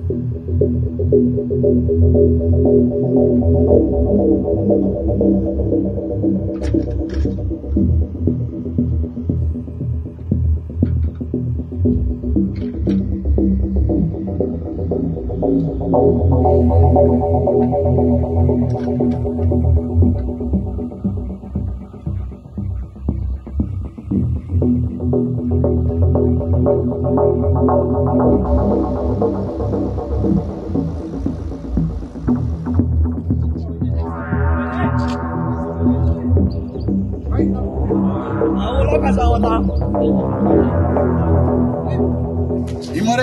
मरे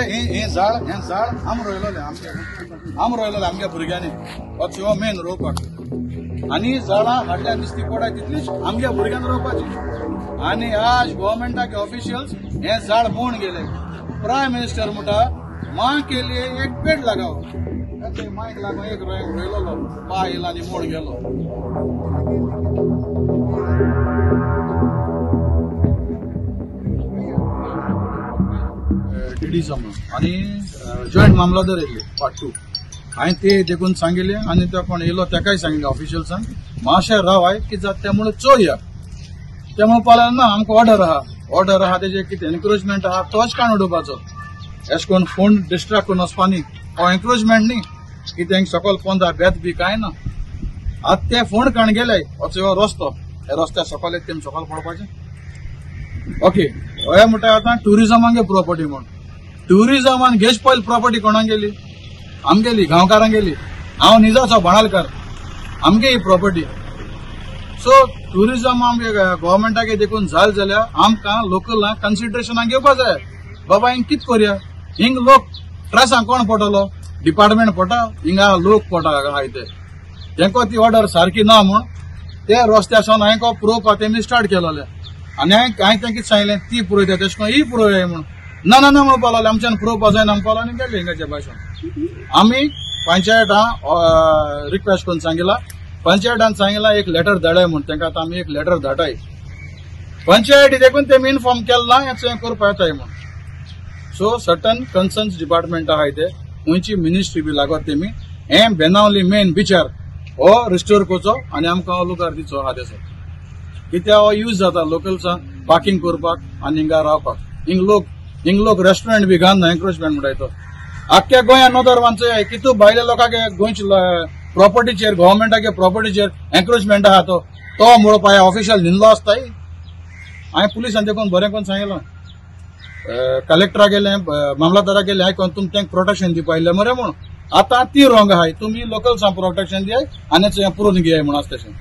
हे झाड हे झाड आम रोयलेले आम रोयलेले आमच्या भुरग्यांनी हो मेन रोवपाक आनी झाडां हाडल्या दिसती पडाय तितलीच आमच्या भुरग्यांनी रोवपाची. आनी आज गव्हर्मेंटाचे ऑफिशियल्स हे झाड मोड गेले. प्रायम मिनिस्टर म्हणटा माँ के लिए एक पेड लगाओ, मायक लागो एक रोयलेलो पा येयला आनी मोड गेलो. डीडी आनी जॉयंट मामलादार येयले पार्ट 2 हांवें ते देखून सांगिल्ले आनी तो कोण येयलो तेकाय सांगिल्लें ऑफिशियल्सान मातशें रावाय की जाता ते म्हणून चोया. ते म्हणपाक ना आमकां ऑर्डर आहा, ऑर्डर आहा तेजे कितें एनक्रोचमेंट आहा तोच काण उडोवपाचो, एशें करून फोन डिस्ट्रक्ट करून वचपा न्ही. हो एनक्रोचमेंट न्ही की तेंक सकयल पोंदा बेत बी कांय ना. आतां ते फोन काण गेले असो हो रस्तो, हे रस्त्या सकयल येत तेमी सकयल पडपाचें. ओके हय म्हणटा आतां ट्युरिजमांगे प्रॉपर्टी म्हूण ट्युरिजमान घेच पयल प्रॉपर्टी कोणाक गेली? आमगेली, गांवकारांक गेली. हांव निजाचो बाणालकार, आमगे ही प्रॉपर्टी. सो ट्युरिजम आमगे गव्हर्मेंटाक देखून जाल जाल्यार आमकां लोकलांक कन्सिडरेशनाक घेवपा जाय. बाबा हिंग कितें करया, हिंग लोक त्रासांक कोण पडटलो? डिपार्टमेंट पडटा, हिंगा लोक पडटा आहाय ते तेंको ती ऑर्डर सारकी ना म्हूण ते रस्त्यासान हांवें पुरोवपाक तेमी स्टार्ट केलेले. आनी हांवें तांकां कितें सांगलें, ती पुरयता तेश करून ही पुरोवया म्हूण. ना ना ना म्हणपाक लागले आमच्यान पुरोवपा जायना म्हणपाक आनी गेले हिंगाच्या भाशण. आमी पंचायतां रिक्वेस्ट करून सांगिला, पंचायतान सांगिला एक लेटर धाडाय म्हूण, तांकां आतां आमी एक लेटर धाडाय पंचायती देखून तेमी इन्फॉर्म केलें ना हें करपा येताय म्हूण. सो सर्टन कन्सर्न्स डिपार्टमेंट आहाय ते खंयची मिनिस्ट्री बी लागत तेमी हें बेनावली मेन बिचार हो रिस्टोर करचो आनी आमकां लुगार दिचो आहा तेचो, कित्याक हो यूज जाता लोकल्सांक पार्किंग करपाक आनी हिंगा रावपाक. हिंग लोक रेस्टॉरंट बी घालना एन्क्रोचमेंट म्हणटाय तो. आख्ख्या गोंयांत नदर मानचो कितू भायल्या लोकांक गोंयच्या प्रॉपर्टीचेर गव्हर्मेंटाचे प्रॉपर्टीचेर एन्क्रोचमेंट आहा तो तो म्हणपाक ऑफिशियल न्हिदलो आसताय. हांवें पुलिसान देखून बरें करून सांगिलां, कलेक्टरा गेले मामलादारा गेले हांवें तुमी तांकां प्रोटेक्शन दिवपा आयिल्लें मरे म्हूण. आतां ती रॉंग आहाय, तुमी लोकल्सांक प्रोटेक्शन दियाय आनी पुरोवन घेयाय म्हूण आसा तशें.